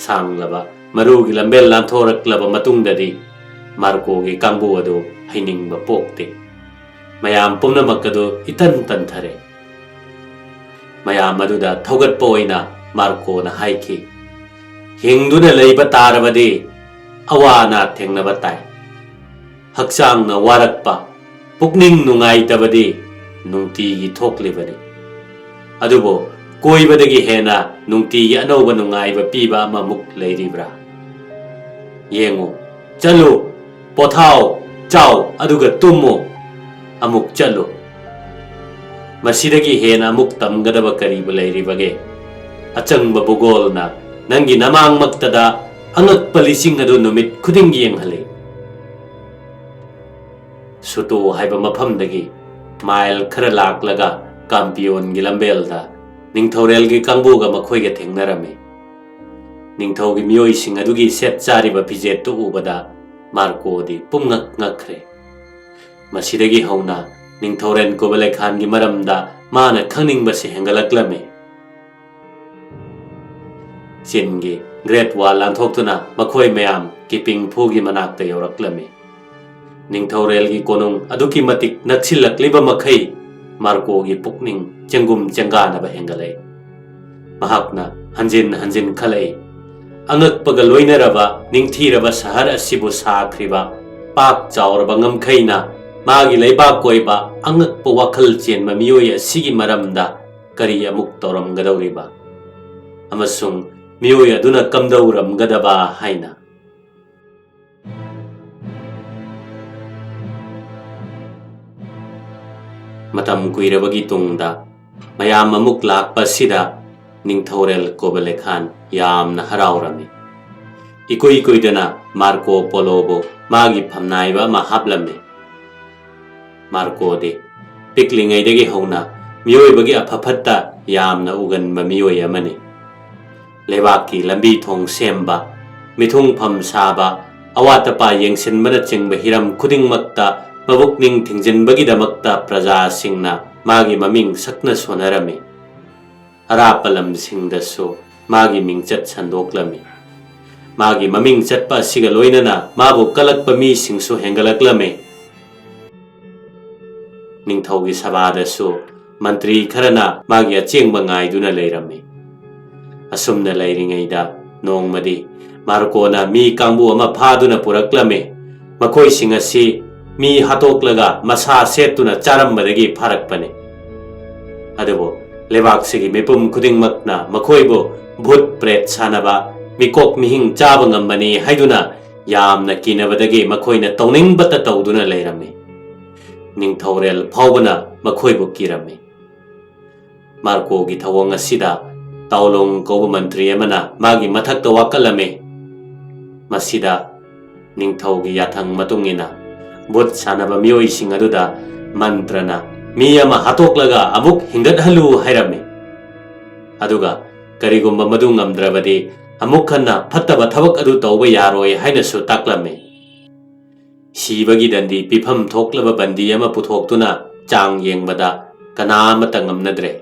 ꯁꯥꯡꯂꯕ ꯃꯔꯨꯒꯤ ꯂꯝꯕꯦꯜ ꯂꯥꯟꯊꯣꯔꯛꯂꯕ ꯃꯇꯨꯡꯗꯗꯤ ꯃꯥꯔꯀꯣꯒꯤ ꯀꯥꯡꯕꯨ ꯑꯗꯨ ꯍꯩꯅꯤꯡꯕ ꯄꯣꯛꯇꯦ꯫ ꯃꯌꯥꯝ ꯄꯨꯝꯅꯃꯛ ꯑꯗꯨ ꯏꯇꯟ ꯇꯟꯊꯔꯦ꯫ ꯃꯌꯥꯝ ꯑꯗꯨꯗ ꯊꯧꯒꯠꯄ ꯑꯣꯏꯅ ꯃꯥꯔꯀꯣꯅ ꯍꯥꯏꯈꯤ, "ꯍꯤꯡꯗꯨꯅ ꯂꯩꯕ ꯇꯥꯔꯕꯗꯤ ꯑꯋꯥ ꯑꯅꯥ ꯊꯦꯡꯅꯕ ꯇꯥꯏ꯫ ꯍꯛꯆꯥꯡꯅ ꯋꯥꯔꯛꯄ, ꯄꯨꯛꯅꯤꯡ ꯅꯨꯡꯉꯥꯏꯇꯕꯗꯤ ꯅꯨꯡꯇꯤꯒꯤ ꯊꯣꯛꯂꯤꯕꯅꯤ꯫ ꯑꯗꯨꯕꯨ ꯀꯣꯏꯕꯗꯒꯤ ꯍꯦꯟꯅ ꯅꯨꯡꯇꯤꯒꯤ ꯑꯅꯧꯕ ꯅꯨꯡꯉꯥꯏꯕ ꯄꯤꯕ ꯑꯃꯃꯨꯛ ꯂꯩꯔꯤꯕ꯭ꯔꯥ? ꯌꯦꯡꯉꯨ, ꯆꯠꯂꯨ, ꯄꯣꯊꯥꯎ, ꯆꯥꯎ, ꯑꯗꯨꯒ ꯇꯨꯝꯃꯨ꯫ ꯑꯃꯨꯛ ꯆꯠꯂꯨ꯫ ꯃꯁꯤꯗꯒꯤ ꯍꯦꯟꯅ ꯑꯃꯨꯛ ꯇꯝꯒꯗꯕ ꯀꯔꯤꯕꯨ ꯂꯩꯔꯤꯕꯒꯦ? ꯑꯆꯪꯕ ꯚꯨꯒꯣꯜꯅ ꯅꯪꯒꯤ ꯅꯃꯥꯡꯃꯛꯇꯗ ꯑꯉꯛꯄ ꯂꯤꯆꯤꯡ ꯑꯗꯨ ꯅꯨꯃꯤꯠ ꯈꯨꯗꯤꯡꯒꯤ ꯌꯦꯡꯍꯜꯂꯤ꯫" ꯁꯨꯇꯣ ꯍꯥꯏꯕ ꯃꯐꯝꯗꯒꯤ ꯃꯥꯏꯜ ꯈꯔ ꯂꯥꯛꯂꯒ ꯀꯥꯝꯄꯤꯌꯣꯟꯒꯤ ꯂꯝꯕꯦꯜꯗ ꯅꯤꯡꯊꯧꯔꯦꯜꯒꯤ ꯀꯥꯡꯕꯨꯒ ꯃꯈꯣꯏꯒ ꯊꯦꯡꯅꯔꯝꯃꯤ꯫ ꯅꯤꯡꯊꯧꯒꯤ ꯃꯤꯑꯣꯏꯁꯤꯡ ꯑꯗꯨꯒꯤ ꯁꯦꯠ ꯆꯥꯔꯤꯕ ꯐꯤꯖꯦꯠꯇꯨ ꯎꯕꯗ ꯃꯥꯔꯀꯣꯗꯤ ꯄꯨꯝꯉꯛ ꯉꯛꯈ꯭ꯔꯦ꯫ ꯃꯁꯤꯗꯒꯤ ꯍꯧꯅ ꯅꯤꯡꯊꯧꯔꯦꯜ ꯀꯣꯕꯂꯦꯈꯥꯟꯒꯤ ꯃꯔꯝꯗ ꯃꯥꯅ ꯈꯪꯅꯤꯡꯕꯁꯤ ꯍꯦꯟꯒꯠꯂꯛꯂꯝꯃꯤ꯫ ꯆꯤꯟꯒꯤ ꯒ꯭ꯔꯦꯠ ꯋꯥꯜ ꯂꯥꯟꯊꯣꯛꯇꯨꯅ ꯃꯈꯣꯏ ꯃꯌꯥꯝ ꯀꯤꯄꯤꯡ ꯐꯨꯒꯤ ꯃꯅꯥꯛꯇ ꯌꯧꯔꯛꯂꯝꯃꯤ꯫ ꯅꯤꯡꯊꯧꯔꯦꯜꯒꯤ ꯀꯣꯅꯨꯡ ꯑꯗꯨꯛꯀꯤ ꯃꯇꯤꯛ ꯅꯛꯁꯤꯜꯂꯛꯂꯤꯕ ꯃꯈꯩ ꯃꯥꯔꯀꯣꯒꯤ ꯄꯨꯛꯅꯤꯡ ꯆꯦꯡꯒꯨꯝ ꯆꯦꯡꯒꯥꯅꯕ ꯍꯦꯟꯒꯠꯂꯛꯏ꯫ ꯃꯍꯥꯛꯅ ꯍꯟꯖꯤꯟ ꯍꯟꯖꯤꯟ ꯈꯜꯂꯛꯏ, "ꯑꯉꯛꯄꯒ ꯂꯣꯏꯅꯔꯕ ꯅꯤꯡꯊꯤꯔꯕ ꯁꯍꯔ ꯑꯁꯤꯕꯨ ꯁꯥꯈ꯭ꯔꯤꯕ ꯄꯥꯛ ꯆꯥꯎꯔꯕ ꯉꯝꯈꯩꯅ ꯃꯥꯒꯤ ꯂꯩꯕꯥꯛ ꯀꯣꯏꯕ ꯑꯉꯛꯄ ꯋꯥꯈꯜ ꯆꯦꯟꯕ ꯃꯤꯑꯣꯏ ꯑꯁꯤꯒꯤ ꯃꯔꯝꯗ ꯀꯔꯤ ꯑꯃꯨꯛ ꯇꯧꯔꯝꯒꯗꯧꯔꯤꯕ? ꯑꯃꯁꯨꯡ ꯃꯤꯑꯣꯏ ꯑꯗꯨꯅ ꯀꯝꯗꯧꯔꯝꯒꯗꯕ?" ꯍꯥꯏꯅ꯫ ꯃꯇꯝ ꯀꯨꯏꯔꯕꯒꯤ ꯇꯨꯡꯗ ꯃꯌꯥꯝ ꯑꯃꯨꯛ ꯂꯥꯛꯄ ꯑꯁꯤꯗ ꯅꯤꯡꯊꯧꯔꯦꯜ ꯀꯣꯕꯂꯦꯈꯥꯟ ꯌꯥꯝꯅ ꯍꯔꯥꯎꯔꯝꯃꯤ꯫ ꯏꯀꯨꯏ ꯀꯨꯏꯗꯅ ꯃꯥꯔꯀꯣ ꯄꯣꯂꯣꯕꯨ ꯃꯥꯒꯤ ꯐꯝꯅꯥꯏꯕ ꯑꯃ ꯍꯥꯞꯂꯝꯃꯤ꯫ ꯃꯥꯔꯀꯣꯗꯤ ꯄꯤꯛꯂꯤꯉꯩꯗꯒꯤ ꯍꯧꯅ ꯃꯤꯑꯣꯏꯕꯒꯤ ꯑꯐ ꯐꯠꯇ ꯌꯥꯝꯅ ꯎꯒꯟꯕ ꯃꯤꯑꯣꯏ ꯑꯃꯅꯤ꯫ ꯂꯩꯕꯥꯛꯀꯤ ꯂꯝꯕꯤ ꯊꯣꯡ ꯁꯦꯝꯕ, ꯃꯤꯊꯨꯡꯐꯝ ꯁꯥꯕ, ꯑꯋꯥꯠ ꯑꯄꯥ ꯌꯦꯡꯁꯤꯟꯕꯅꯆꯤꯡꯕ ꯍꯤꯔꯝ ꯈꯨꯗꯤꯡꯃꯛꯇ ꯃꯕꯨꯛꯅꯤꯡ ꯊꯤꯡꯖꯤꯟꯕꯒꯤꯗꯃꯛꯇ ꯄ꯭ꯔꯖꯥꯁꯤꯡꯅ ꯃꯥꯒꯤ ꯃꯃꯤꯡ ꯁꯛꯅ ꯁꯣꯟꯅꯔꯝꯃꯤ꯫ ꯑꯔꯥꯞꯄ ꯂꯝꯁꯤꯡꯗꯁꯨ ꯃꯥꯒꯤ ꯃꯤꯡꯆꯠ ꯁꯟꯗꯣꯛꯂꯝꯃꯤ꯫ ꯃꯥꯒꯤ ꯃꯃꯤꯡ ꯆꯠꯄ ꯑꯁꯤꯒ ꯂꯣꯏꯅꯅ ꯃꯥꯕꯨ ꯀꯜꯂꯛꯄ ꯃꯤꯁꯤꯡꯁꯨ ꯍꯦꯟꯒꯠꯂꯛꯂꯝꯃꯤ꯫ ꯅꯤꯡꯊꯧꯒꯤ ꯁꯚꯥꯗꯁꯨ ꯃꯟꯇ꯭ꯔꯤ ꯈꯔꯅ ꯃꯥꯒꯤ ꯑꯆꯦꯡꯕ ꯉꯥꯏꯗꯨꯅ ꯂꯩꯔꯝꯃꯤ꯫ ꯑꯁꯨꯝꯅ ꯂꯩꯔꯤꯉꯩꯗ ꯅꯣꯡꯃꯗꯤ ꯃꯥꯔꯀꯣꯅ ꯃꯤ ꯀꯥꯡꯕꯨ ꯑꯃ ꯐꯥꯗꯨꯅ ꯄꯨꯔꯛꯂꯝꯃꯤ꯫ ꯃꯈꯣꯏꯁꯤꯡ ꯑꯁꯤ ꯃꯤ ꯍꯥꯠꯇꯣꯛꯂꯒ ꯃꯁꯥ ꯁꯦꯠꯇꯨꯅ ꯆꯥꯔꯝꯕꯗꯒꯤ ꯐꯥꯔꯛꯄꯅꯤ꯫ ꯑꯗꯨꯕꯨ ꯂꯩꯕꯥꯛꯁꯤꯒꯤ ꯃꯤꯄꯨꯝ ꯈꯨꯗꯤꯡꯃꯛꯅ ꯃꯈꯣꯏꯕꯨ ꯚꯨꯠ ꯄ꯭ꯔꯦꯠ ꯁꯥꯟꯅꯕ, ꯃꯤꯀꯣꯛ ꯃꯤꯍꯤꯡ ꯆꯥꯕ ꯉꯝꯕꯅꯤ ꯍꯥꯏꯗꯨꯅ ꯌꯥꯝꯅ ꯀꯤꯅꯕꯗꯒꯤ ꯃꯈꯣꯏꯅ ꯇꯧꯅꯤꯡꯕꯇ ꯇꯧꯗꯨꯅ ꯂꯩꯔꯝꯃꯤ꯫ ꯅꯤꯡꯊꯧꯔꯦꯜ ꯐꯥꯎꯕꯅ ꯃꯈꯣꯏꯕꯨ ꯀꯤꯔꯝꯃꯤ꯫ ꯃꯥꯔꯀꯣꯒꯤ ꯊꯧꯑꯣꯡ ꯑꯁꯤꯗ ꯇꯥꯎꯂꯣꯡ ꯀꯧꯕ ꯃꯟꯇ꯭ꯔꯤ ꯑꯃꯅ ꯃꯥꯒꯤ ꯃꯊꯛꯇ ꯋꯥꯀꯠꯂꯝꯃꯤ꯫ ꯃꯁꯤꯗ ꯅꯤꯡꯊꯧꯒꯤ ꯌꯥꯊꯪ ꯃꯇꯨꯡ ꯏꯟꯅ ꯚꯨꯠ ꯁꯥꯟꯅꯕ ꯃꯤꯑꯣꯏꯁꯤꯡ ꯑꯗꯨꯗ ꯃꯟꯇ꯭ꯔꯅ ꯃꯤ ꯑꯃ ꯍꯥꯠꯇꯣꯛꯂꯒ ꯑꯃꯨꯛ ꯍꯤꯡꯒꯠꯍꯜꯂꯨ ꯍꯥꯏꯔꯝꯃꯤ꯫ ꯑꯗꯨꯒ ꯀꯔꯤꯒꯨꯝꯕ ꯃꯗꯨ ꯉꯝꯗ꯭ꯔꯕꯗꯤ ꯑꯃꯨꯛ ꯍꯟꯅ ꯐꯠꯇꯕ ꯊꯕꯛ ꯑꯗꯨ ꯇꯧꯕ ꯌꯥꯔꯣꯏ ꯍꯥꯏꯅꯁꯨ ꯇꯥꯛꯂꯝꯃꯤ꯫ ꯁꯤꯕꯒꯤ ꯗꯟꯗꯤ ꯄꯤꯐꯝ ꯊꯣꯛꯂꯕ ꯕꯟꯗꯤ ꯑꯃ ꯄꯨꯊꯣꯛꯇꯨꯅ ꯆꯥꯡ ꯌꯦꯡꯕꯗ ꯀꯅꯥ ꯑꯃꯠꯇ ꯉꯝꯅꯗ꯭ꯔꯦ꯫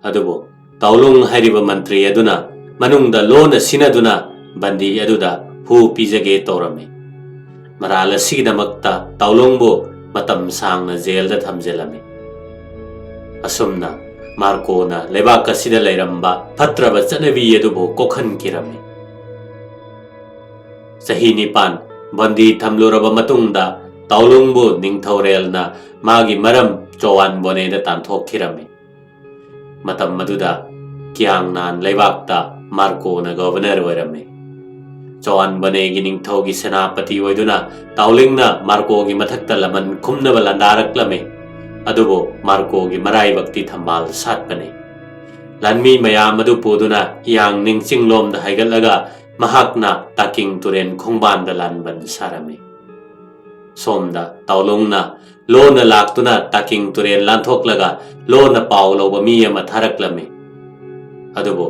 ꯑꯗꯨꯕꯨ ꯇꯥꯎꯂꯨꯡ ꯍꯥꯏꯔꯤꯕ ꯃꯟꯇ꯭ꯔꯤ ꯑꯗꯨꯅ ꯃꯅꯨꯡꯗ ꯂꯣꯟꯅ ꯁꯤꯟꯅꯗꯨꯅ ꯕꯟꯗꯤ ꯑꯗꯨꯗ ꯍꯨ ꯄꯤꯖꯒꯦ ꯇꯧꯔꯝꯃꯤ꯫ ꯃꯔꯥꯜ ꯑꯁꯤꯒꯤꯗꯃꯛꯇ ꯇꯥꯎꯂꯨꯡꯕꯨ ꯃꯇꯝ ꯁꯥꯡꯅ ꯖꯦꯜꯗ ꯊꯝꯖꯤꯜꯂꯝꯃꯤ꯫ ꯑꯁꯨꯝꯅ ꯃꯥꯔꯀꯣꯅ ꯂꯩꯕꯥꯛ ꯑꯁꯤꯗ ꯂꯩꯔꯝꯕ ꯐꯠꯇ꯭ꯔꯕ ꯆꯠꯅꯕꯤ ꯑꯗꯨꯕꯨ ꯀꯣꯛꯍꯟꯈꯤꯔꯝꯃꯤ꯫ ꯆꯍꯤ ꯅꯤꯄꯥꯟ ꯕꯟꯗꯤ ꯊꯝꯂꯨꯔꯕ ꯃꯇꯨꯡꯗ ꯇꯥꯎꯂꯨꯡꯕꯨ ꯅꯤꯡꯊꯧꯔꯦꯜꯅ ꯃꯥꯒꯤ ꯃꯔꯝ ꯆꯣꯋꯥꯟ ꯕꯣꯅꯦꯗ ꯇꯥꯟꯊꯣꯛꯈꯤꯔꯝꯃꯤ꯫ ꯃꯇꯝ ꯑꯗꯨꯗ ꯀꯤꯌꯥꯡꯅꯥꯟ ꯂꯩꯕꯥꯛꯇ ꯃꯥꯔꯀꯣꯅ ꯒꯣꯚꯔꯅꯔ ꯑꯣꯏꯔꯝꯃꯤ꯫ ꯆꯣꯋꯥꯟ ꯕꯣꯅꯦꯒꯤ ꯅꯤꯡꯊꯧꯒꯤ ꯁꯦꯅꯥꯄꯇꯤ ꯑꯣꯏꯗꯨꯅ ꯇꯥꯎꯂꯤꯡꯅ ꯃꯥꯔꯀꯣꯒꯤ ꯃꯊꯛꯇ ꯂꯃꯟ ꯈꯨꯝꯅꯕ ꯂꯥꯟꯗꯥꯔꯛꯂꯝꯃꯤ꯫ ꯑꯗꯨꯕꯨ ꯃꯥꯔꯀꯣꯒꯤ ꯃꯔꯥꯏꯕꯛꯇꯤ ꯊꯝꯕꯥꯜ ꯁꯥꯠꯄꯅꯤ꯫ ꯂꯥꯟꯃꯤ ꯃꯌꯥꯝ ꯑꯗꯨ ꯄꯨꯗꯨꯅ ꯏꯌꯥꯡ ꯅꯤꯡꯆꯤꯡꯂꯣꯝꯗ ꯍꯥꯏꯒꯠꯂꯒ ꯃꯍꯥꯛꯅ ꯇꯥꯀꯤꯡ ꯇꯨꯔꯦꯟ ꯈꯣꯡꯕꯥꯟꯗ ꯂꯥꯟꯕꯟ ꯁꯥꯔꯝꯃꯤ꯫ ꯁꯣꯝꯗ ꯇꯥꯎꯂꯨꯡꯅ ꯂꯣꯟꯅ ꯂꯥꯛꯇꯨꯅ ꯇꯥꯀꯤꯡ ꯇꯨꯔꯦꯜ ꯂꯥꯟꯊꯣꯛꯂꯒ ꯂꯣꯟꯅ ꯄꯥꯎ ꯂꯧꯕ ꯃꯤ ꯑꯃ ꯊꯥꯔꯛꯂꯝꯃꯤ꯫ ꯑꯗꯨꯕꯨ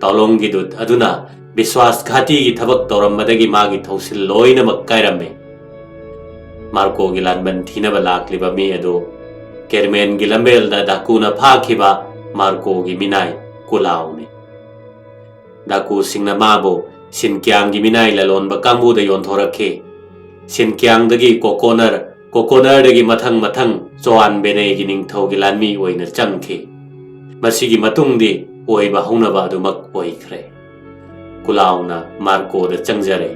ꯇꯥꯎꯂꯨꯡꯒꯤ ꯗꯨꯠ ꯑꯗꯨꯅ ꯕꯤꯁ꯭ꯋꯥꯁ ꯘꯥꯇꯤꯒꯤ ꯊꯕꯛ ꯇꯧꯔꯝꯕꯗꯒꯤ ꯃꯥꯒꯤ ꯊꯧꯁꯤꯜ ꯂꯣꯏꯅꯃꯛ ꯀꯥꯏꯔꯝꯃꯤ꯫ ꯃꯥꯔꯀꯣꯒꯤ ꯂꯥꯟꯕꯟ ꯊꯤꯅꯕ ꯂꯥꯛꯂꯤꯕ ꯃꯤ ꯑꯗꯨ ꯀꯦꯔꯃꯦꯟꯒꯤ ꯂꯝꯕꯦꯜꯗ ꯗꯥꯀꯨꯅ ꯐꯥꯈꯤꯕ ꯃꯥꯔꯀꯣꯒꯤ ꯃꯤꯅꯥꯏ ꯀꯨꯂꯥꯎꯅꯤ꯫ ꯗꯥꯀꯨꯁꯤꯡꯅ ꯃꯥꯕꯨ ꯁꯤꯟꯀ꯭ꯌꯥꯡꯒꯤ ꯃꯤꯅꯥꯏ ꯂꯂꯣꯟꯕ ꯀꯥꯡꯕꯨꯗ ꯌꯣꯟꯊꯣꯔꯛꯈꯤ꯫ ꯁꯤꯟꯀ꯭ꯌꯥꯡꯗꯒꯤ ꯀꯣꯀꯣꯅꯔ, ꯀꯣꯀꯣꯅꯔꯗꯒꯤ ꯃꯊꯪ ꯃꯊꯪ ꯆꯣꯋꯥꯟ ꯕꯦꯅꯦꯒꯤ ꯅꯤꯡꯊꯧꯒꯤ ꯂꯥꯟꯃꯤ ꯑꯣꯏꯅ ꯆꯪꯈꯤ꯫ ꯃꯁꯤꯒꯤ ꯃꯇꯨꯡꯗꯤ ꯑꯣꯏꯕ ꯍꯧꯅꯕ ꯑꯗꯨꯃꯛ ꯑꯣꯏꯈ꯭ꯔꯦ꯫ ꯀꯨꯂꯥꯎꯅ ꯃꯥꯔꯀꯣꯗ ꯆꯪꯖꯔꯦ꯫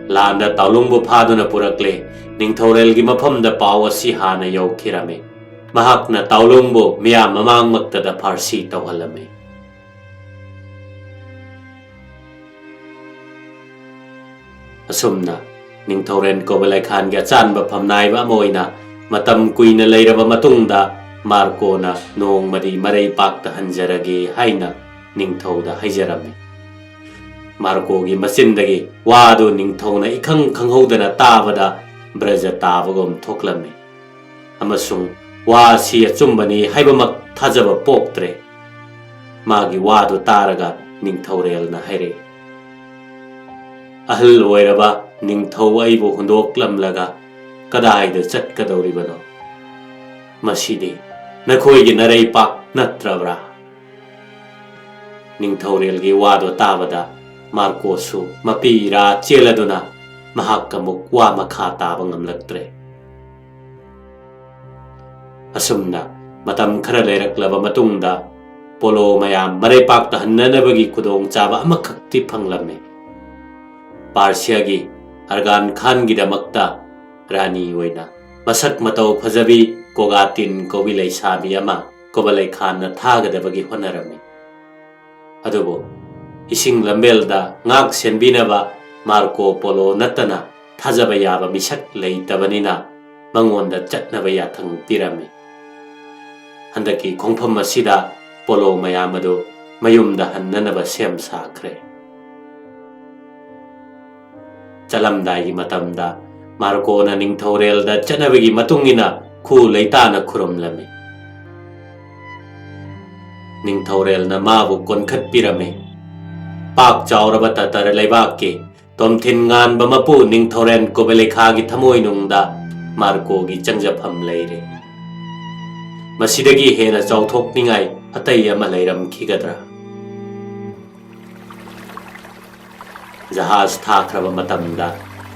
ꯂꯥꯟꯗ ꯇꯥꯎꯂꯨꯡꯕꯨ ꯐꯥꯗꯨꯅ ꯄꯨꯔꯛꯂꯦ꯫ ꯅꯤꯡꯊꯧꯔꯦꯜꯒꯤ ꯃꯐꯝꯗ ꯄꯥꯎ ꯑꯁꯤ ꯍꯥꯟꯅ ꯌꯧꯈꯤꯔꯝꯃꯤ꯫ ꯃꯍꯥꯛꯅ ꯇꯥꯎꯂꯨꯡꯕꯨ ꯃꯤꯌꯥꯝ ꯃꯃꯥꯡꯃꯛꯇꯗ ꯐꯥꯔꯁꯤ ꯇꯧꯍꯜꯂꯝꯃꯤ꯫ ꯑꯁꯨꯝꯅ ꯅꯤꯡꯊꯧꯔꯦꯜ ꯀꯣꯕꯂꯩ ꯈꯥꯟꯒꯤ ꯑꯆꯥꯟꯕ ꯐꯝꯅꯥꯏꯕ ꯑꯃ ꯑꯣꯏꯅ ꯃꯇꯝ ꯀꯨꯏꯅ ꯂꯩꯔꯕ ꯃꯇꯨꯡꯗ ꯃꯥꯔꯀꯣꯅ ꯅꯣꯡꯃꯗꯤ ꯃꯔꯩ ꯄꯥꯛꯇ ꯍꯟꯖꯔꯒꯦ ꯍꯥꯏꯅ ꯅꯤꯡꯊꯧꯗ ꯍꯥꯏꯖꯔꯝꯃꯤ꯫ ꯃꯥꯔꯀꯣꯒꯤ ꯃꯆꯤꯟꯗꯒꯤ ꯋꯥꯗꯨ ꯅꯤꯡꯊꯧꯅ ꯏꯈꯪ ꯈꯪꯍꯧꯗꯅ ꯇꯥꯕꯗ ꯕ꯭ꯔꯖ ꯇꯥꯕꯒꯨꯝ ꯊꯣꯛꯂꯝꯃꯤ꯫ ꯑꯃꯁꯨꯡ ꯋꯥ ꯑꯁꯤ ꯑꯆꯨꯝꯕꯅꯤ ꯍꯥꯏꯕꯃꯛ ꯊꯥꯖꯕ ꯄꯣꯛꯇ꯭ꯔꯦ꯫ ꯃꯥꯒꯤ ꯋꯥꯗꯨ ꯇꯥꯔꯒ ꯅꯤꯡꯊꯧꯔꯦꯜꯅ ꯍꯥꯏꯔꯛꯏ, "ꯑꯍꯜ ꯑꯣꯏꯔꯕ ꯅꯤꯡꯊꯧ ꯑꯩꯕꯨ ꯍꯨꯟꯗꯣꯛꯂꯝꯂꯒ ꯀꯗꯥꯏꯗ ꯆꯠꯀꯗꯧꯔꯤꯕꯅꯣ? ꯃꯁꯤꯗꯤ ꯅꯈꯣꯏꯒꯤ ꯅꯔꯩꯄꯥꯛ ꯅꯠꯇ꯭ꯔꯕ꯭ꯔꯥ?" ꯅꯤꯡꯊꯧꯔꯦꯜꯒꯤ ꯋꯥꯗꯨ ꯇꯥꯕꯗ ꯃꯥꯔꯀꯣꯁꯨ ꯃꯄꯤ ꯏꯔꯥ ꯆꯦꯜꯂꯗꯨꯅ ꯃꯍꯥꯛ ꯑꯃꯨꯛ ꯋꯥ ꯃꯈꯥ ꯇꯥꯕ ꯉꯝꯂꯛꯇ꯭ꯔꯦ꯫ ꯑꯁꯨꯝꯅ ꯃꯇꯝ ꯈꯔ ꯂꯩꯔꯛꯂꯕ ꯃꯇꯨꯡꯗ ꯄꯣꯂꯣ ꯃꯌꯥꯝ ꯃꯔꯩꯄꯥꯛꯇ ꯍꯟꯅꯅꯕꯒꯤ ꯈꯨꯗꯣꯡꯆꯥꯕ ꯑꯃꯈꯛꯇꯤ ꯐꯪꯂꯝꯃꯤ꯫ ꯄꯥꯔꯁꯤꯌꯥꯒꯤ ꯑꯔꯒꯥꯟ ꯈꯥꯟꯒꯤꯗꯃꯛꯇ ꯔꯥꯅꯤ ꯑꯣꯏꯅ ꯃꯁꯛ ꯃꯇꯧ ꯐꯖꯕꯤ ꯀꯣꯒꯥꯇꯤꯟ ꯀꯧꯕꯤ ꯂꯩꯁꯥꯕꯤ ꯑꯃ ꯀꯣꯕꯂꯩ ꯈꯥꯟꯅ ꯊꯥꯒꯗꯕꯒꯤ ꯍꯣꯠꯅꯔꯝꯃꯤ꯫ ꯑꯗꯨꯕꯨ ꯏꯁꯤꯡ ꯂꯝꯕꯦꯜꯗ ꯉꯥꯛ ꯁꯦꯟꯕꯤꯅꯕ ꯃꯥꯔꯀꯣ ꯄꯣꯂꯣ ꯅꯠꯇꯅ ꯊꯥꯖꯕ ꯌꯥꯕ ꯃꯤꯁꯛ ꯂꯩꯇꯕꯅꯤꯅ ꯃꯉꯣꯟꯗ ꯆꯠꯅꯕ ꯌꯥꯊꯪ ꯄꯤꯔꯝꯃꯤ꯫ ꯍꯟꯗꯛꯀꯤ ꯈꯣꯡꯐꯝ ꯑꯁꯤꯗ ꯄꯣꯂꯣ ꯃꯌꯥꯝ ꯑꯗꯨ ꯃꯌꯨꯝꯗ ꯍꯟꯅꯅꯕ ꯁꯦꯝ ꯁꯥꯈ꯭ꯔꯦ꯫ ꯆꯠꯂꯝꯗꯥꯏꯒꯤ ꯃꯇꯝꯗ ꯃꯥꯔꯀꯣꯅ ꯅꯤꯡꯊꯧꯔꯦꯜꯗ ꯆꯠꯅꯕꯒꯤ ꯃꯇꯨꯡ ꯏꯟꯅ ꯈꯨ ꯂꯩꯇꯥꯅ ꯈꯨꯔꯨꯝꯂꯝꯃꯤ꯫ ꯅꯤꯡꯊꯧꯔꯦꯜꯅ ꯃꯥꯕꯨ ꯀꯣꯟꯈꯠꯄꯤꯔꯝꯃꯤ꯫ ꯄꯥꯛ ꯆꯥꯎꯔꯕ ꯇꯇꯔ ꯂꯩꯕꯥꯛꯀꯤ ꯇꯣꯝꯊꯤꯟ ꯉꯥꯟꯕ ꯃꯄꯨ ꯅꯤꯡꯊꯧꯔꯦꯜ ꯀꯣꯕꯦꯂꯩꯈꯥꯒꯤ ꯊꯃꯣꯏꯅꯨꯡꯗ ꯃꯥꯔꯀꯣꯒꯤ ꯆꯪꯖꯐꯝ ꯂꯩꯔꯦ꯫ ꯃꯁꯤꯗꯒꯤ ꯍꯦꯟꯅ ꯆꯥꯎꯊꯣꯛꯅꯤꯡꯉꯥꯏ ꯑꯇꯩ ꯑꯃ ꯂꯩꯔꯝꯈꯤꯒꯗ꯭ꯔꯥ? ꯖꯍꯥꯖ ꯊꯥꯈ꯭ꯔꯕ ꯃꯇꯝꯗ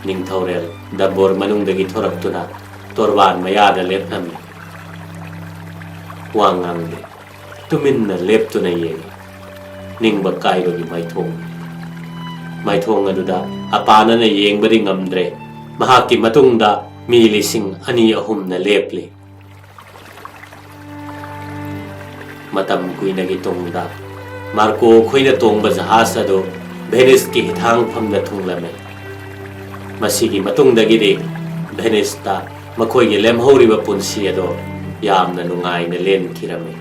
ꯅꯤꯡꯊꯧꯔꯦꯜ ꯗꯝꯕꯣꯔ ꯃꯅꯨꯡꯗꯒꯤ ꯊꯣꯔꯛꯇꯨꯅ ꯇꯣꯔꯕꯥꯟ ꯃꯌꯥꯗ ꯂꯦꯞꯂꯝꯃꯤ꯫ ꯋꯥ ꯉꯥꯡꯗꯦ꯫ ꯇꯨꯃꯤꯟꯅ ꯂꯦꯞꯇꯨꯅ ꯌꯦꯡꯏ꯫ ꯅꯤꯡꯕ ꯀꯥꯏꯕꯒꯤ ꯃꯥꯏꯊꯣꯡ꯫ ꯃꯥꯏꯊꯣꯡ ꯑꯗꯨꯗ ꯑꯄꯥꯅꯅ ꯌꯦꯡꯕꯗꯤ ꯉꯝꯗ꯭ꯔꯦ꯫ ꯃꯍꯥꯛꯀꯤ ꯃꯇꯨꯡꯗ ꯃꯤ ꯂꯤꯁꯤꯡ ꯑꯅꯤ ꯑꯍꯨꯝꯅ ꯂꯦꯞꯂꯤ꯫ ꯃꯇꯝ ꯀꯨꯏꯅꯒꯤ ꯇꯨꯡꯗ ꯃꯥꯔꯀꯣ ꯈꯣꯏꯅ ꯇꯣꯡꯕ ꯖꯍꯥꯖ ꯑꯗꯨ ꯚꯦꯅꯤꯁꯀꯤ ꯍꯤꯊꯥꯡꯐꯝꯗ ꯊꯨꯡꯂꯝꯃꯤ꯫ ꯃꯁꯤꯒꯤ ꯃꯇꯨꯡꯗꯒꯤꯗꯤ ꯚꯦꯅꯤꯁꯇ ꯃꯈꯣꯏꯒꯤ ꯂꯦꯝꯍꯧꯔꯤꯕ ꯄꯨꯟꯁꯤ ꯑꯗꯨ ꯌꯥꯝꯅ ꯅꯨꯡꯉꯥꯏꯅ ꯂꯦꯟꯈꯤꯔꯝꯃꯤ꯫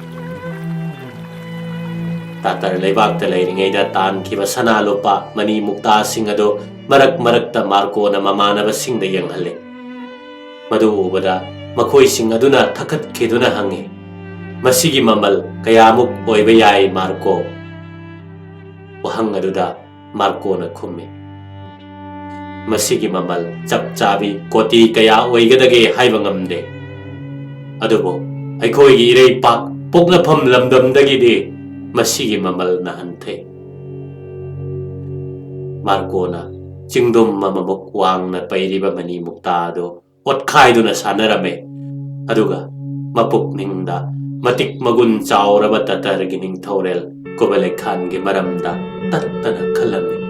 ꯇꯥꯇꯔ ꯂꯩꯕꯥꯛꯇ ꯂꯩꯔꯤꯉꯩꯗ ꯇꯥꯟꯈꯤꯕ ꯁꯅꯥ ꯂꯨꯄꯥ ꯃꯅꯤ ꯃꯨꯛꯇꯥꯁꯤꯡ ꯑꯗꯨ ꯃꯔꯛ ꯃꯔꯛꯇ ꯃꯥꯔꯀꯣꯅ ꯃꯃꯥꯟꯅꯕꯁꯤꯡꯗ ꯌꯦꯡꯍꯜꯂꯤ꯫ ꯃꯗꯨ ꯎꯕꯗ ꯃꯈꯣꯏꯁꯤꯡ ꯑꯗꯨꯅ ꯊꯛꯈꯠꯈꯤꯗꯨꯅ ꯍꯪꯉꯤ, "ꯃꯁꯤꯒꯤ ꯃꯃꯜ ꯀꯌꯥꯃꯨꯛ ꯑꯣꯏꯕ ꯌꯥꯏ, ꯃꯥꯔꯀꯣ?" ꯋꯥꯍꯪ ꯑꯗꯨꯗ ꯃꯥꯔꯀꯣꯅ ꯈꯨꯝꯃꯤ, "ꯃꯁꯤꯒꯤ ꯃꯃꯜ ꯆꯞ ꯆꯥꯕꯤ ꯀꯣꯇꯤ ꯀꯌꯥ ꯑꯣꯏꯒꯗꯒꯦ ꯍꯥꯏꯕ ꯉꯝꯗꯦ꯫ ꯑꯗꯨꯕꯨ ꯑꯩꯈꯣꯏꯒꯤ ꯏꯔꯩꯄꯥꯛ ꯄꯣꯛꯅꯐꯝ ꯂꯝꯗꯝꯗꯒꯤꯗꯤ ꯃꯁꯤꯒꯤ ꯃꯃꯜꯅ ꯍꯟꯊꯩ꯫" ꯃꯥꯔꯀꯣꯅ ꯆꯤꯡꯗꯨꯝ ꯑꯃꯃꯨꯛ ꯋꯥꯡꯅ ꯄꯩꯔꯤꯕ ꯃꯅꯤ ꯃꯨꯛꯇꯥ ꯑꯗꯨ ꯑꯣꯠꯈꯥꯏꯗꯨꯅ ꯁꯥꯟꯅꯔꯝꯃꯤ꯫ ꯑꯗꯨꯒ ꯃꯄꯨꯛꯅꯤꯡꯗ ꯃꯇꯤꯛ ꯃꯒꯨꯟ ꯆꯥꯎꯔꯕ ꯇꯇꯔꯒꯤ ꯅꯤꯡꯊꯧꯔꯦꯜ ꯀꯨꯕꯂꯩ ꯈꯥꯟꯒꯤ ꯃꯔꯝꯗ ꯇꯠꯇꯅ ꯈꯜꯂꯝꯃꯤ꯫